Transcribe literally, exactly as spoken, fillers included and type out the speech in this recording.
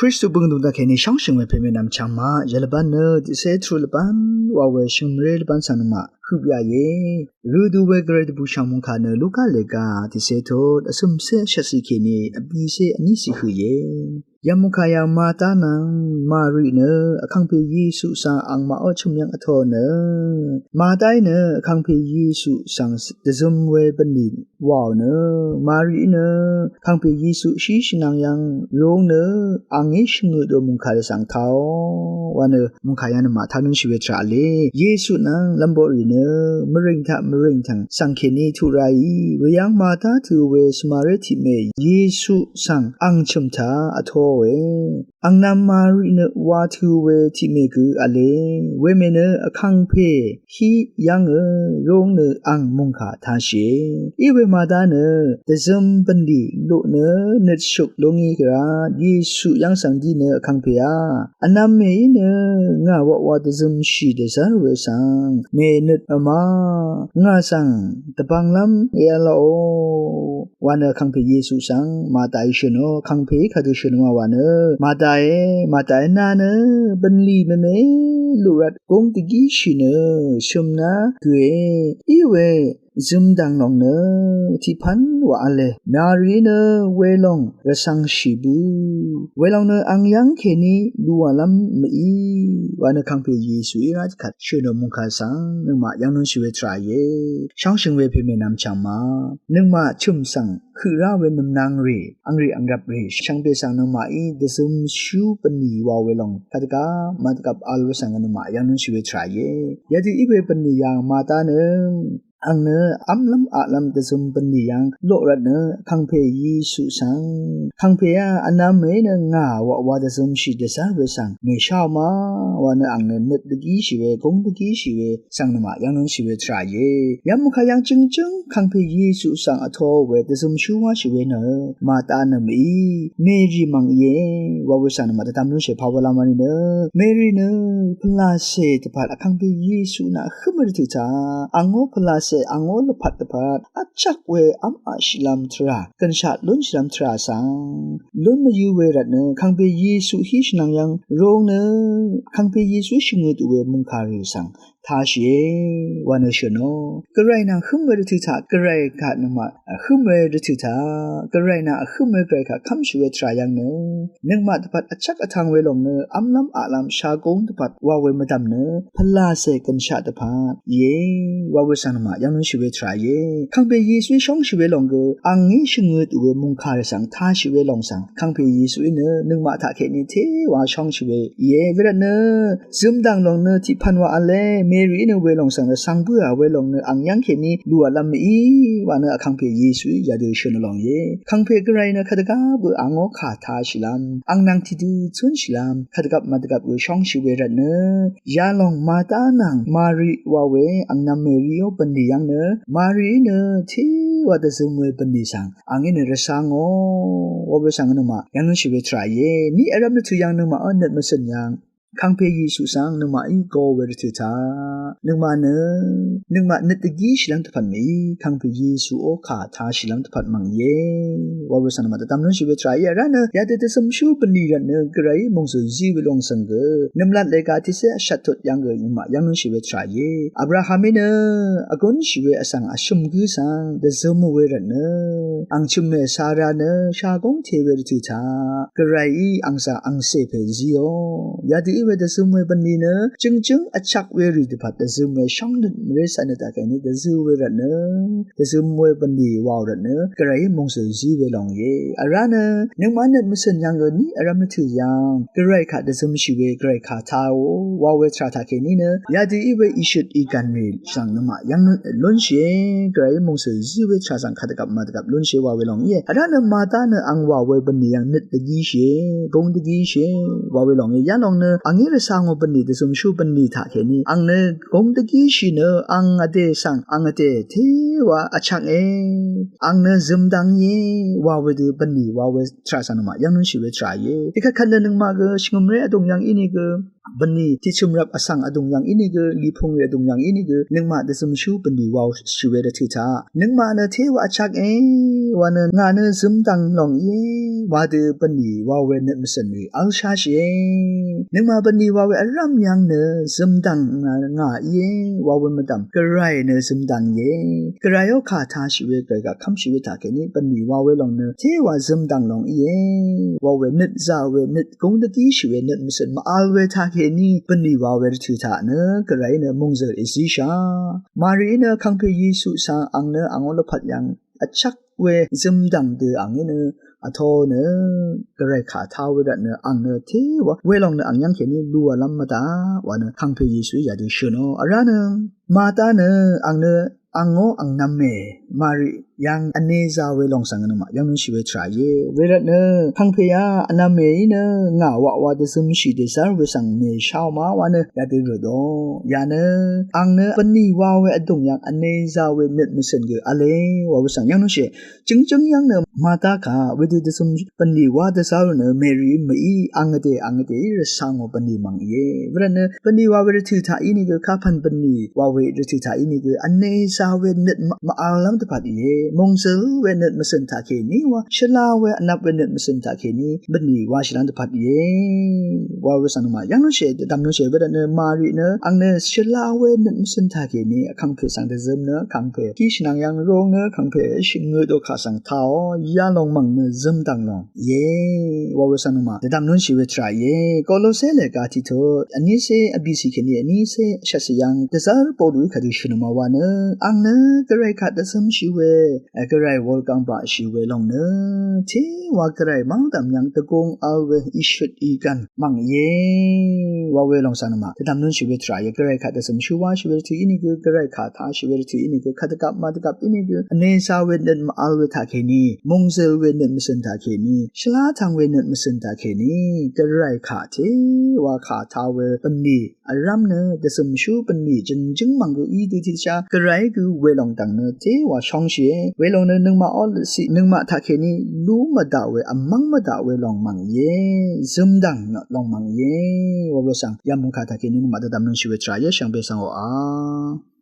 Kristu bøng dvng dvkèní shóngshø̀ng we pèmè nvmchvng maq yvlvbán nø tiqcé tvrø lvbán wa we shø̀mré lvbán svng nøngmaq høq yà íe. Rø du we gvray dvbùshv̀ng mòngkà nø Luka lèga tiqcé tut vsø̀mcé shvtcì kèní vbìcé vnícì høq íe. Yamukaya Mata nvng Mari nø Vkàngpè Yesu svng angmaq ó chø̀m yv́ng vtō nø, Mataí nø Vkàngpè Yesu svng dvzøm we bvnlì wàò nø, Marií nø Vkàngpè Yesu shí shvnvng yv́ng rung nø angí shvngøt dø mùngkà rvsvng tao wa nø mùngkà yv́ng nø màtá nǿnshì we tvrà vle. Yesu nvng lv́mboqrì nø mvrìng taq mvrìng tvng svng kèní tuq ráì. Weyv́ng Mata tø we Samari tiqmè Yesu svng ang chø̀m taq vtōòe. Angnv̄m Mari nø wa tø we tiqmè gø vle. Wemè nø Vkàngpè hí yv́ngø rung nø ang mùngkà tāshìe. Iwe Mata nø dvzøm bvnlì luq nø nøtshuk lúngí gvrá Yesu yv́ng svng dí nø Vkàngpèá, vnvm mèí nø ngà waqwa dvzømshì dvzv́r we svng mènøt vma ngà svng dvbvnglv́m èv̄laqò wa nø Vkàngpè Yesu svng Mataí shø̀nò. Vkàngpèí kadø shø̀nò wa nø, Mataé, Mataé, nà nø bvnlì mvme luq rvt gúng dvgíshì nø shø̀mna gøe. Iwe zømdv̀ng lòng nø tiqpv́n wà v̄le. Marií nø welòng rvcv̄ngshì bǿ. Welòng nø ang yv́ng kèní luqwàlv́m mø̀í wa nø Vkàngpè Yesuí rvt kvt shø̀nò mùngkà svng nøngmaq yv́ng nǿnshì we tvrà íe. Shóngshø̀ng we pèmè nvmchvng maq nøngmaq chø̀m svng høq rá we nv̀mnang rì, angrì angrvp rì, shvngbe svng nøngmaqí dvzømshú bvnlì wa welòng kadvgvp mvdvgvp vl we svng nøngmaq yv́ng nǿnshì we tvrà íe. Yadø í we bvnlì yv́ng Mata nø ang nø v́mlv́m aqlv́m dvzøm bvnlì yv́ng loq rvt nø Vkàngpè Yesu svng, Vkàngpèá, vnvm mèí nø ngà waqwa dvzømshì dvzv́r we svng mèsháò ma wa nø ang nø nøt dvgíshì we, gúng dvgíshì we svng nøngmaq yv́ng nǿnshì we tvrà íe. Yamukà yv́ng jøngjǿng Vkàngpè Yesu svng vtō we dvzømshú wáshì we nø Mata nø mø̀í, Meri mv̀ng íe wa we svng nøngmaq dvdvm nǿnshì pà wa lv́m vní nø, Meri nø pvlacè dvpvt Vkàngpè Yesu nà vhǿm we dvtø̀ taq angó pvlacè, angó lvpat dvpvt vchvk we v́m aqshìlv́m tvrà, gønshaq lúnshìlv́m tvrà svng lún mvyǿ we rvt nø Vkàngpè Yesu hí shvnvng yv́ng rung nø Vkàngpè Yesu shvngøt we mùngkà rì svng tāshìe wa nø shø̀nò. Gvray nvng vhǿm we dvtø̀ taq Gvray kaq nøngmaq vhǿm we dvtø̀ taq Gvray nvng vhǿm we Gvray kaq kv́mshì we tvrà yv́ng nø nøngmaq dvpvt vchvk vtv̄ng welòng nø v́mlv́m aqlv́m shagúng dvpvt wa we mvdv̀m nø pvlacè gønshaq dvpvt íe wa we svng nøngmaq yv́ng nǿnshì we tvrà íe. Vkàngpè Yesuí shóngshì welòng gø angí shvngøt we mùngkà rì svng tāshì welòng svng Vkàngpè Yesuí nø nøngmaq taq kèní téwa shóngshì we íe. Wervt nø zømdv̀ng lòng nø tiqpv̀n wa v̄le. Merií nø welòng svng nø svng bǿà welòng nø ang yv́ng kèní luqwàlv́m mø̀í wa nø Vkàngpè Yesuí yadø shø̀n lòng íe. Vkàngpè Gvray nø kadvgvp gø angó kà tāshìlv́m, ang nvng tiqdø zúnshìlv́m, kadvgvp mvdvgvp gø shóngshì we rvt nø yalòng Mata nvng Mari wa we angnv̄m Merió bv̀nlì yv́ng nø Marií nø téwa dvzøm we bv̀nlì svng angí nø rvcv̄ngò wa we svng nøngmaq yv́ng nǿnshì we tvrà íe. Niq vrv́m dvtø̀ yv́ng nøngmaqó nøt mvcø̀n yv́ng Vkàngpè Yesu svng nøngmaqí go we dvtø̀ taq nøngmaq nø nøngmaq nøt dvgíshìlv́m dvpvt mø̀í Vkàngpè Yesuó kà tāshìlv́m dvpvt mv̀ng íe wa we svng nøngmaq dvdvm nǿnshì we tvrà íe. Vrá nø yadø dvzømshú bv̀nlì rvt nø Gvrayí mòngzø̀ zí welòng svng gø nv̀mlat lèga tiqcé vshvt tut yv́ng gø nøngmaq yv́ng nǿnshì we tvrà íe. Abrahamí nø vgúnshì we vsvng vshø̀m gǿ svng dvzøm we rvt nø ang chø̀mmè Sara nø shagúng te we dvtø̀ taq Gvrayí ang svng angcè pè zíò. Yadø í we dvzøm we bv̀nlì nø jøngjǿng vchvk we rì dvpvt dvzøm we shóngnøt mvré cvtnøt taq kèní dvzø we rvt nø dvzøm we bv̀nlì wàò rvt nø Gvrayí mòngzø̀ zí welòng íe. Vrá nø nøngmaq nøt mvcø̀n yv́ng gø niq vrv́m dvtø̀ yv́ng Gvray kaq dvzømshì we Gvray kà tāò wa we tvrà taq kèní nø yadø í we ìshøt ìgv̀n rì svng nøngmaq yv́ng lúnshìe. Gvrayí mòngzø̀ zí we tvrà svng kadvgvp mvdvgvp lúnshìe wa welòng íe. Vrá nø Mata nø ang wà we bv̀nlì yv́ng nøt dvgíshìe, gúng dvgíshìe wa welòng íe. Yalòng nø angí rvcv̄ngò bv̀nlì dvzømshú bv̀nlì taq kèní ang nø gúng dvgíshì nø ang vdè svng ang vdè téwa vchvknge. Ang nø zømdvng íe wa wedø bv̀nlì wa we tvrà svng nøngmaq yv́ng nǿnshì we tvrà íe. Tiqkvt kvt nø nøngmaq gø shvngø̀mré vdùng yv́ng ínìgø bvnì tiqchø̀mrvp vsvng vdùng yv̀ng ínìgø, lìpùngrì vdùng yv̀ng ínìgø, nøngmaq dvzømshú bvnì wàò shìwe dvtø̀ taq, nøngmaq nø téwa vchvk e, wa nø ngà nø zømdv̀ng lòng íe, wa dø bvnì wa we nøt mvcø̀n rì v̄l shashìe. Nøngmaq bvnì wa we vrv́m yv́ng nø zømdv̀ng ngà íe, wa we mvdv̀m Gvray nø zømdv̀ng íe. Gvrayó kà tashì we, Gvray kà kv́mshì we taqkèní bvnì wa we lòng nø téwa zømdv̀ng lòng íe. Wa we nøt zà we, nøt gúng dvdíshì we, nøt mvcø̀n mv-v̄l we taqkèní bvnì wa we rvtø̀ taq nø Gvrayí nø mòngzø̀l èzíshà. Marií nø vkàngpè Yesu svng ang nø angó lvpat yv̀ng vchvk we zømdv̀ng dø angí nø vtō nø Gvray kà tá we rvt nø ang nø téwa we lòng nø ang yv́ng kèní luwàlv́m mvdaq wa nø vkàngpè Yesuí yadø shø̀nò. Vrá nø Mata nø ang nø angó angnv̄me Mari yv́ng vne zā we lòng svng nøngmaq yv́ng nunshì we tvrà íe. Wervt nø vkàngpè á vnv̄meí nø ngà waqwa dvzømshì dèzv́r we svng mèsháò ma wa nø yadø rø̀tò. Ya nø ang nø bvnì wa we vdùng yv́ng vne zā we nøt mvcø̀n gø v̄le wa we svng yv́ng nunshì. Jøngjǿng yv́ng nø Mata kà wedø dvzøm bvnì wa dvzv́r nø Meri mø̀í ang vdè ang vdèí rvcà ngò bvnì mv̀ng íe. Wervt nø bvnì wa we rvtø̀ taq ínìgø kapv̀n bvnì wa we rvtø̀ taq ínìgø vne zā we nøt mv-, mv-v̄llv́m dvpvt íe. Mòngzø̀l we nøt mvcø̀n taqkèní wa shvla we vnvp we nøt mvcø̀n taqkèní bvnì wa shìlv́m dvpvt íe. Wa we svng nøngmaq yv́ng nunshì dvdv̀m nunshì. Wervt nø Mari nø ang nø shvla we nøt mvcø̀n taqkèní vkàngpè svng dvzøm nø vkàngpè kí shvnvng yv́ng rong nø vkàngpè shvngøt o kà svng tao yalòng mv̀ng nø zømdv̀ng lòng íe. Wa we svng nøngmaq dvdv̀m nunshì we tvrà íe. Kolose lèga tiqtut vnícé vbìcì kèní vnícé shvtcì yv́ng dvzv́r Poluí kadø shø̀n nø ma wa nø ang nø Gvray kaq dvzømshì we, Gvray wulgvng baqshì we lòng nø téwa Gvray mv́ngdv̀m yv́ng dvgung v̄l we ìshøt ìgv̀n mv̀ng íe. Wa we lòng svng nøngmaq dvdv̀m nunshì we tvrà íe. Gvray kaq dvzømshú wáshì we rvtø̀ ínìgø, Gvray kà tashì we rvtø̀ ínìgø, kadvgvp madvgvp ínìgø vne zā we nøt mv-v̄l we taqkèní, mòngzø̀l we nøt mvcø̀n taqkèní, shvlá tvng we nøt mvcø̀n taqkèní Gvray kaq téwa kà tá we bvnì vrv́m nø dvzømshú bvnì jø̀ngjǿng mv̀ng gø í dø tiqdvshá Gvray gø we lòng dv̀ng nø téwa shóngshìe. We lòng nø nøngmaq ó lvciq nøngmaq taqkèní lú mvdaq we vmv́ng mvdaq we lòng mv̀ng íe. Zømdv̀ng nø lòng mv̀ng íe. Wa we svng yamungkà taqkèní nøngmaq dvdv̀m nunshì we tvrà íe. Shvngbe svng oqà